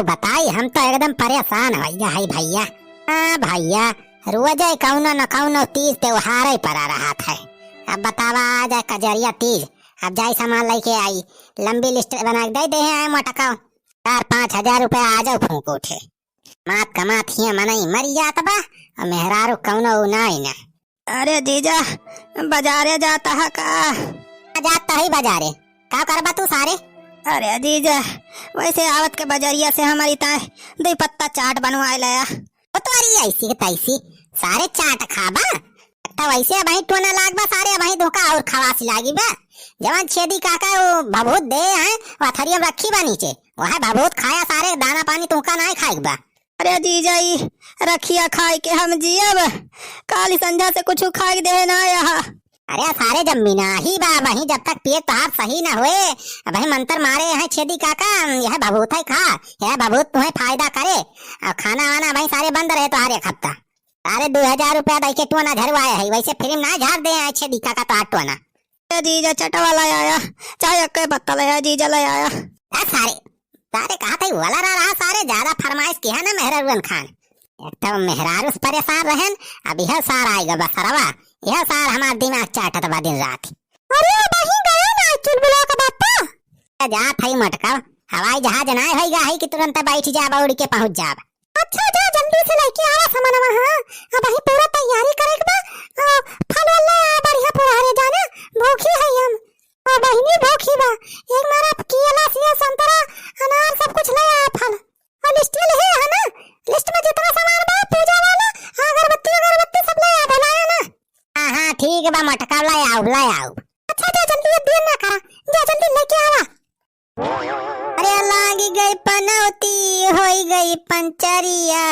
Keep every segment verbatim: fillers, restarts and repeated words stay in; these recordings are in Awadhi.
बताई, हम तो एकदम परेशान होइ गए है भइया। हाँ भइया, रोजे कउनो न कउनो तीज त्योहार ही परा रहत है। अब बतावा, आज है कजरिया तीज, अब जाई सामान लइके आई, लंबी list बना के दे दे हैं मोटका, चार पाँच हजार रुपया आ जाओ फूंक उठे। कमात कमात हियाँ मनई मरी जात बा, अउर मेहरारू कउनो उ नाई ना। अरे जीजा, बजारे जात ह का? जात ही बजारे, का करबा तू सारे? अरे जीजा, वैसे आवत के बजरिया से हमरी ताए दुई पत्ता चाट बनवाए लाया। ओ तोरी ऐसी के तैसी, सारे चाट खाबा? त वैसे अबहीं टोना लाग बा सारे, अबहीं धोखा अउर खवासी लागी बा। जवन छेदी काका वो भभूत दे हैं, वो अथरिया में रखी बा नीचे, वह भभूत खाया सारे, दाना पानी तुहका नाई खाइक बा। अरे जीजा, ई रखिया खाइके हम जियब, काली संझा से कुछ खाइक दे ना यहाँ। अरे सारे, जब मिनाही बा, वहीं जब तक पेट तोहार सही ना होए, वहीं मंत्र मारे हैं छेदी काका, यह भभूत है खा, यह भभूत तुम्हें फायदा करे, अउर खाना वाना वहीं सारे बंद रहे तोहार एक हफ्ता। सारे दो हजार रुपया दइके टोना झरवाए है, वैसे free में ना झार दे हैं छेदी काका तोहार टोना। ए जीजा, चटवा ले आया, चाहे अक्के पत्ता ले आया, जीजा ले आया। आ सारे, सारे कहा था वाला रहा, रहा सारे, ज्यादा फरमाइश किया ना मेहरारुअन खान। एक तो मेहरारू से परेशान रहन, अब यह सार आएगा बसरवा, यह सार हमार दिमाग चाटत बा दिन रात। अरे बही गया ना चुलबुला का बापा। ए जा थाई मटका, हवाई जहाज ना होइगा है कि तुरंत बैठ जाब उड़ के पहुंच जाब। अच्छा, जा जल्दी से लइके आवा सामानवा। हाँ, अबहीं पूरा तैयारी करे के बा। आ, फल वल ले आ बढ़िया पूरा, हरे जाना, भूखी है हम। आ, बहिनी भूखी बा। एक मारा केला, सेब, संतरा, अनार सब कुछ ले आ फल। अउर list ले है ना? List में जितना सामान बा, पूजा वाला, अगरबत्ती, अगरबत्ती सब ले आ, भुलाया ना। हाँ, हाँ, ठीक बा, मटका ले आउब, ले आउब। अच्छा, जा जल्दी, अब देर ना करा, जा जल्दी लइके आवा। अरे लागी गई पनौती, होई गई पंचरिया,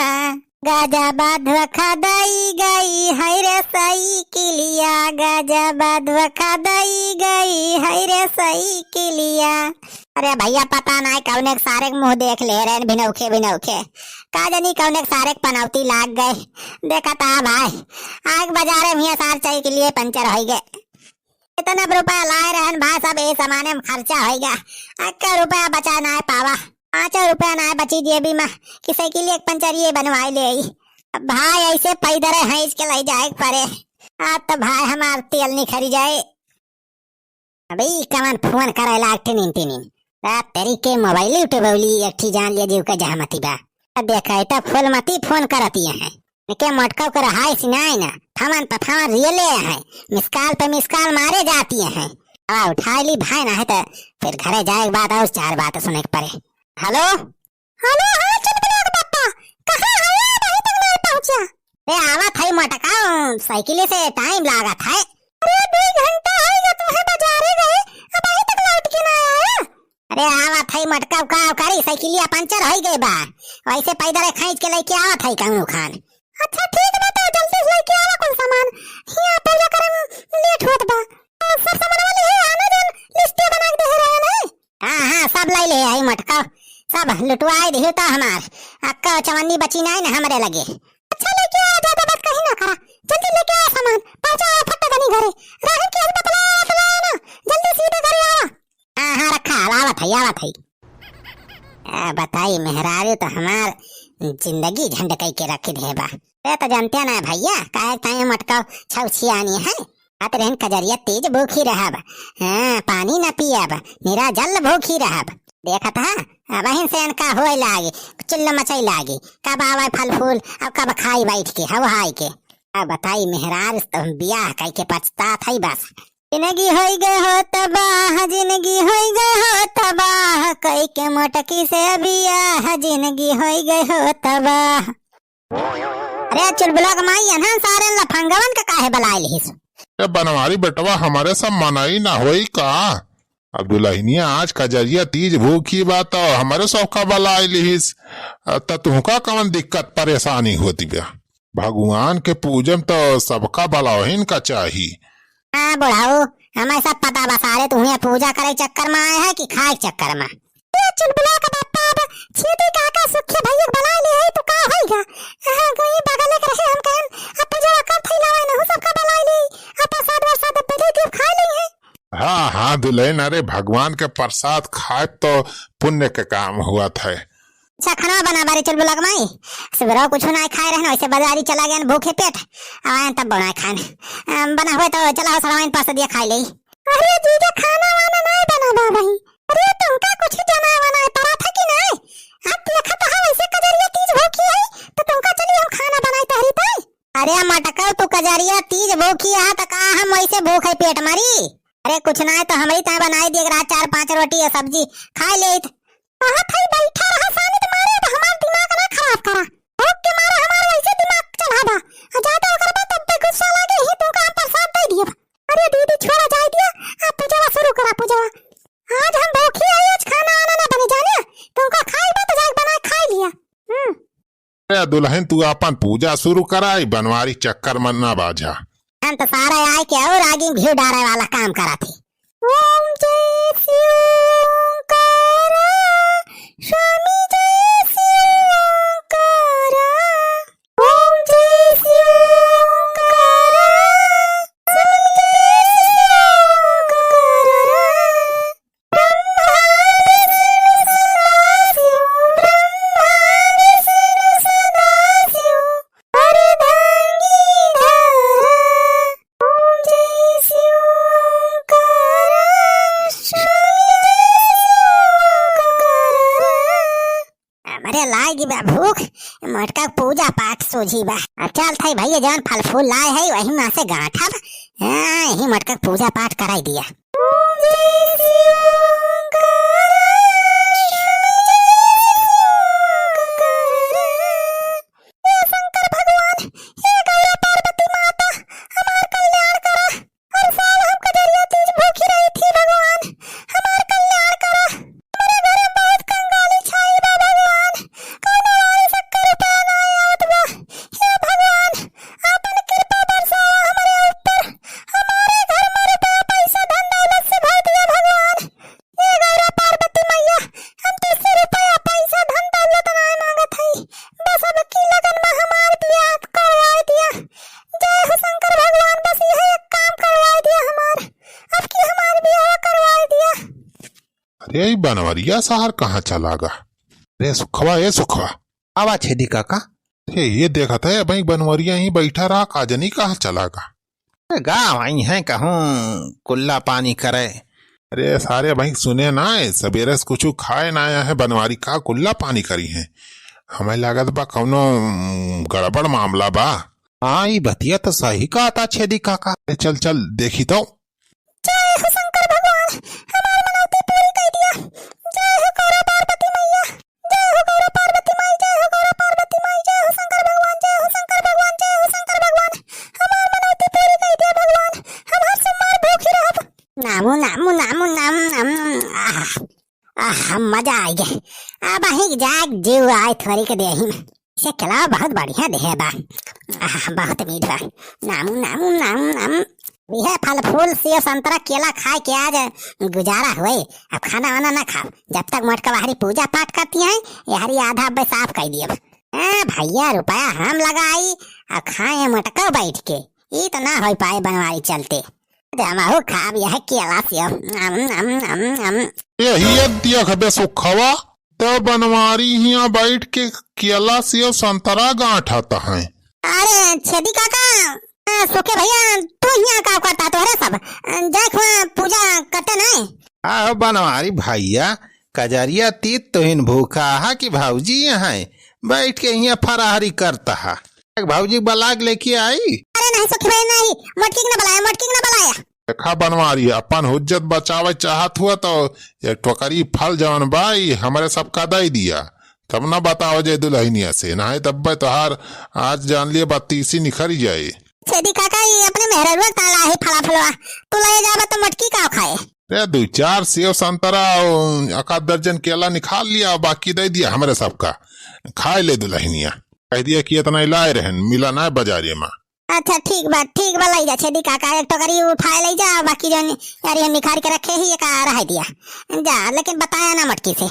गाजा बाधवा खदाई गई है रे साइकिलिया, गाजा बाधवा खदाई गई है रे साइकिलिया। अरे भइया, पता नाई कौने के सारे के मुंह देख ले रहे भिनौखे भिनौखे, का जानी कौने के सारे के पनौती लाग गए। देखा था भाई, आग बजारे में सार साइकिलिए पंचर होई गए। इतना रुपया लाए रहन भाई, सब ए सामाने में खर्चा होइगा। अक्का रुपया बचा नाय पावा, पाँचो रुपया नाय बची जेबी में कि साइकिल एक पंचर ये बनवाई ले आई। अब भाई ऐसे पैदल हैंस के ले जाए के पड़े। आ तो भाई हमार तेल निखरी जाए। अबे ई कवन फोन करे लाग टिनिन टिनिन। रात तेरी के मोबाइल उठबौली एक ठी जान लिया जीव का जहमती बा। अब देखा, एटा फूलमती फोन करतिया है। इनके मटका के रहाई सिनाई ना, थमन पे थमन रियले है। मिस कॉल पे मिस कॉल मारे जाती है। अब उठाई ली भाई, ना है तो फिर घरे जाए के बाद और चार बात सुने के पड़े। हेलो? हेलो, हाँ, चुलबुला के पापा, कहाँ है यार, अभी तक नहीं पहुँचा? ए, आवत है मटका, साइकिल से टाइम लागत है। अरे, दो घंटा है ये तुम्हें बाजारे गए, अब अभी तक लौट के ना आया। अरे आवत है मटका का करी, साइकिलिया पंचर होई गई बा, वैसे पैदल खींच के लेके आवत है कौनो खान। अच्छा ठीक बा, तो जल्दी से लेके आवा कुल सामान, हियाँ पूजा करे में लेट होत बा। और सब सामान वाले है आना जौन लिस्टिया बना के दे रहे हैं। हाँ हाँ, सब ले ले आई मटका, सब लुटवाए दियो तो हमार अक्का चवन्नी बची नहीं ना हमरे लगे। अच्छा लेके आवा, ज्यादा बात कहीं ना करा, जल्दी लेके आवा सामान, पहुँचा फट्टा दनी घरे। राहन की हल बतला बतला ना, जल्दी सीधे घरे आवा। हाँ, हाँ, रखा, आवत है, आवत है। आ, बताई, मेहरारू तो हमार जिंदगी झंड कई के रख दे बा। ते तो जानते ना भैया, काहे ताई मटका छौछियानी है। आत रहन कजरिया तीज भूखी रहब, हाँ, पानी न पियब, निरा जल भूखी रहब। देखत हा, अबहिन से इनका होए लागी, चिल्ल मचाई लागी, कब आवे फल फूल, अब कब खाई बैठ के, हव हाई के। अब बताई मेहरारू तो हम बियाह कई के पछतात है बस। जिंदगी होई गए हो तबाह, जिंदगी होई गए हो तबाह, कई के मोटकी से बियाह, जिंदगी होई गए हो तबाह। अरे चुलबुला के माई, एनहन सारे लफंगवन के काहे बलाए लिहिस? ए बनवारी बेटवा, हमरे सब मनई ना होई का? अब दुलहिनिया आज कजरिया तीज भूखी बा, तो हमरे सब का बलाए लिहिस? अ, त तुहका कवन दिक्कत परेशानी होती बा? भगवान के पूजम तो सबका बलावहिन का चाही। हाँ बुढ़ऊ, हमें सब पता बा सारे, तू यहाँ पूजा करे चक्कर में आए है कि खाए चक्कर में? ये चुलबुला का बापा, अब छेदी काका सुखे भैया के बलाए ले है तो का होइगा? हाँ, कोई बगल के रहे, हम कहन, अब पूजा कर थई लावे न, सबका बलाए ले, अब प्रसाद वरसाद दे दे, खा ले है। हाँ हाँ दुलहिन, अरे भगवान के प्रसाद खाए तो पुण्य के काम हुआ था। अच्छा, खाना बना बारी चल बुला के माई। सुबह कुछ ना खाए रहन, वैसे बाजारी चला गए भूखे पेट। आए तब बना खान। अम, बना हुए तो चला हो सड़वाइन पास दिया खाई ले। अरे जीजा, खाना वाना ना बना बा भाई। अरे तुमका कुछ जमा बना पड़ा था कि नहीं? अब देखा तो है वैसे कजरिया तीज भूखी है, तो तुमका चली हम खाना बनाई तहरी ताई। अरे मटका, तू कजरिया तीज भूखी है तो का हम वैसे भूखे पेट मरी? अरे कुछ ना है तो हमरी ताई बनाई दिए रहा चार पांच रोटी या सब्जी खाई लेत। कहा था बैठा रहा सानी तुम्हारे, अब हमार दिमाग ना खराब करा। भूख के मारे हमार वैसे दिमाग चढ़ा बा। आ ज्यादा ओकर बा तब पे गुस्सा लागे ही तुमका हम प्रसाद दे दिए। अरे दीदी छोड़ा जाए दिया, आप पूजवा शुरू करा पूजवा। आज हम भूखी आई, आज खाना आना ना बने जाने। तुमका खाई बा तो जाए बनाए खाई लिया। हम्म। ए दुल्हन, तू आपन पूजा शुरू करा, ई बनवारी चक्कर में ना बाझा। हम तो सारा आए के और आगे घी डारे वाला काम करा थे। ओम जय शिव ओंकारा, स्वामी जय शिव ओंकारा। ओम जय शिव ओंकारा, स्वामी जय शिव ओंकारा। ब्रह्मा विष्णु सदाशिव, ब्रह्मा विष्णु सदाशिव, अर्धांगिनी धारा। ओम जय शिव ओंकारा, स्वामी जय शिव ओंकारा। हमरे लागी बा भूख, मटका के पूजा पाठ सूझी बा। आ चल थाई भैया, जौन फल फूल लाए है, वही में से गांठब। हाँ, यही मटका के पूजा पाठ कराई दिया। ओम जय शिव ओंकारा, हे शंकर भगवान, हे गौरा पार्वती माता, हमार कल्याण करा। हर साल हम कजरिया तीज भूखी रही थी भगवान, हमार कल्याण करा। हमरे घरे बहुत कंगाली छाई बा भगवान, कौनो वाली शक्कर रुपया ना आवत बा। हे भगवान, आपन कृपा बरसावा हमरे ऊपर, हमारे घर में रुपया पैसा धन दौलत से भर दिया भगवान। हे गौरा पार्वती मैया, हम तुझसे रुपया पैसा धन दौलत ना मांगत हई, बस अब की लगन में हमार बियाह करवाई दिया। जय हो शंकर भगवान, बस यह एक काम करवाई दिया हमार, अब की हमार बियाह करवाई दिया। अरे, ई बनवरिया सार कहाँ चला गा? रे सुखवा, ए सुखवा। आवा छेदी काका। अरे, ये देखत है, अबहीं बनवरिया ही बैठा रहा, का जनी कहाँ चला गा? गाँव आई हैं कहूँ कुल्ला पानी करे। अरे सारे, अबहीं सुने ना है, सबेरे से कुछ खाए ना आया है बनवारी, का कुल्ला पानी करी है? हमें लागत बा कौनो, उम, गड़बड़ मामला बा। हाँ, ई बतिया तो सही कहता छेदी काका। ए, चल, चल, देखी तो। जय हो शंकर भगवान, हमार मनौती पूरी कई दिया। जय हो गौरा पार्वती मैया, जय हो गौरा पार्वती माई, जय हो गौरा पार्वती माई, जय हो शंकर भगवान, जय हो शंकर भगवान, जय हो शंकर भगवान, हमार मनौती पूरी कई दिया भगवान, हम हर सोमवार भूखी रहब। नामू, नामू, नामू, नाम, नाम, आह। आह, मजा आइ गए। अबहीं जाग जीव आए थोरी के देही में। से केला बहुत बढ़िया देहे बा। आह, बहुत मीठ बा। नामू, नामू, नामू, नामू। यह फल फूल, सेव, संतरा, केला खाए के आज गुजारा हुए। अब खाना वाना ना खाओ। जब तक मोटका बाहरी पूजा पाठ करती हैं, यहरी आधा अब्बे साफ कर दिए। ए भैया, रुपया हम लगाई, आ खाए मोटका बैठ के। ई तो ना हो पाए बनवारी चलते। जमाहू खाब यह केला सेव। अम, अम, अम, अम। यही देख बे सुखवा, त बनवारी हियां बैठ के केला सेव संतरा गांठत हैं। अरे छेदी काका, आ, सुखे भैया, तू हियां का करता? तोहरे सब, आ, जाए खुआ पूजा करते नहीं। आहो बनवारी भैया, कजरिया तीत तुहिन भूखा हा कि भौजी यहाँ बैठ के हियां फराहरी करता हा। एक भौजी बलाग लेके आई। अरे नहीं सुखी भाई नहीं, मोटकी के ना बुलाया, मोटकी के ना बुलाया। देखा बनवारी, अपन हुज्जत बचावे चाहत हुआ तो एक टोकरी फल जवन बा ई हमरे सबका दे दिया, तब ना बताओ जे दुल्हनिया से, नहीं तब तोहार आज जान लिए बत्तीसी निखरी जाए। छेदी काका, ई अपने मेहररुआ के ताला है फला फलवा, तू ले जाबा तो मोटकी का खाए? रे दो चार सेव संतरा और एक आध दर्जन केला निकाल लिया, बाकी दे दिया हमरे सबका, खाए ले दुल्हनिया। कह दिया कि इतना ही लाए रहन, मिला ना बाजारे में। अच्छा ठीक बा, ठीक बा, ले जा छेदी काका, एक टोकरी उठाए ले जा, बाकी जौन यारी हम निखार के रखे ही, एका रह दिया जा, लेकिन बताया ना मोटकी से।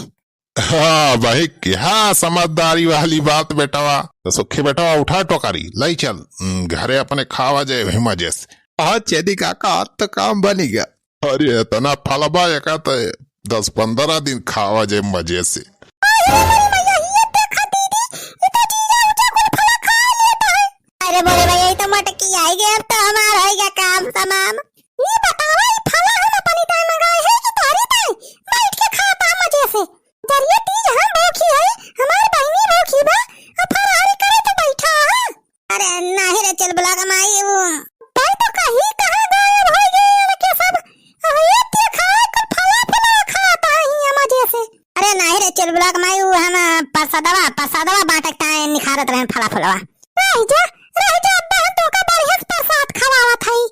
हाँ भाई, क्या समझदारी वाली बात बेटवा। तो सुखी बेटवा उठा टोकरी, ले चल, हम्म, घरे अपने खावा जाए वही मजे से। हाँ छेदी काका, आज तो काम बनी गया। अरे इतना फलबा एका तो दस पन्द्रह दिन खावा जाए मजे से। अरे हमारी मैया, ये चुलबुला के माई, उ तई तो कहीं कहाँ गायब होइ गए लड़के सब? अहो, ये ते खाए कुल फला फला खात है हियाँ मजे से। अरे नाही रे चुलबुला के माई, उ हम प्रसादवा, प्रसादवा बाँटक ताए निखारत रहेन फला फलवा। रह जा, रह जा, अब्बा हम तोका बढ़िया से प्रसाद खवावत हई।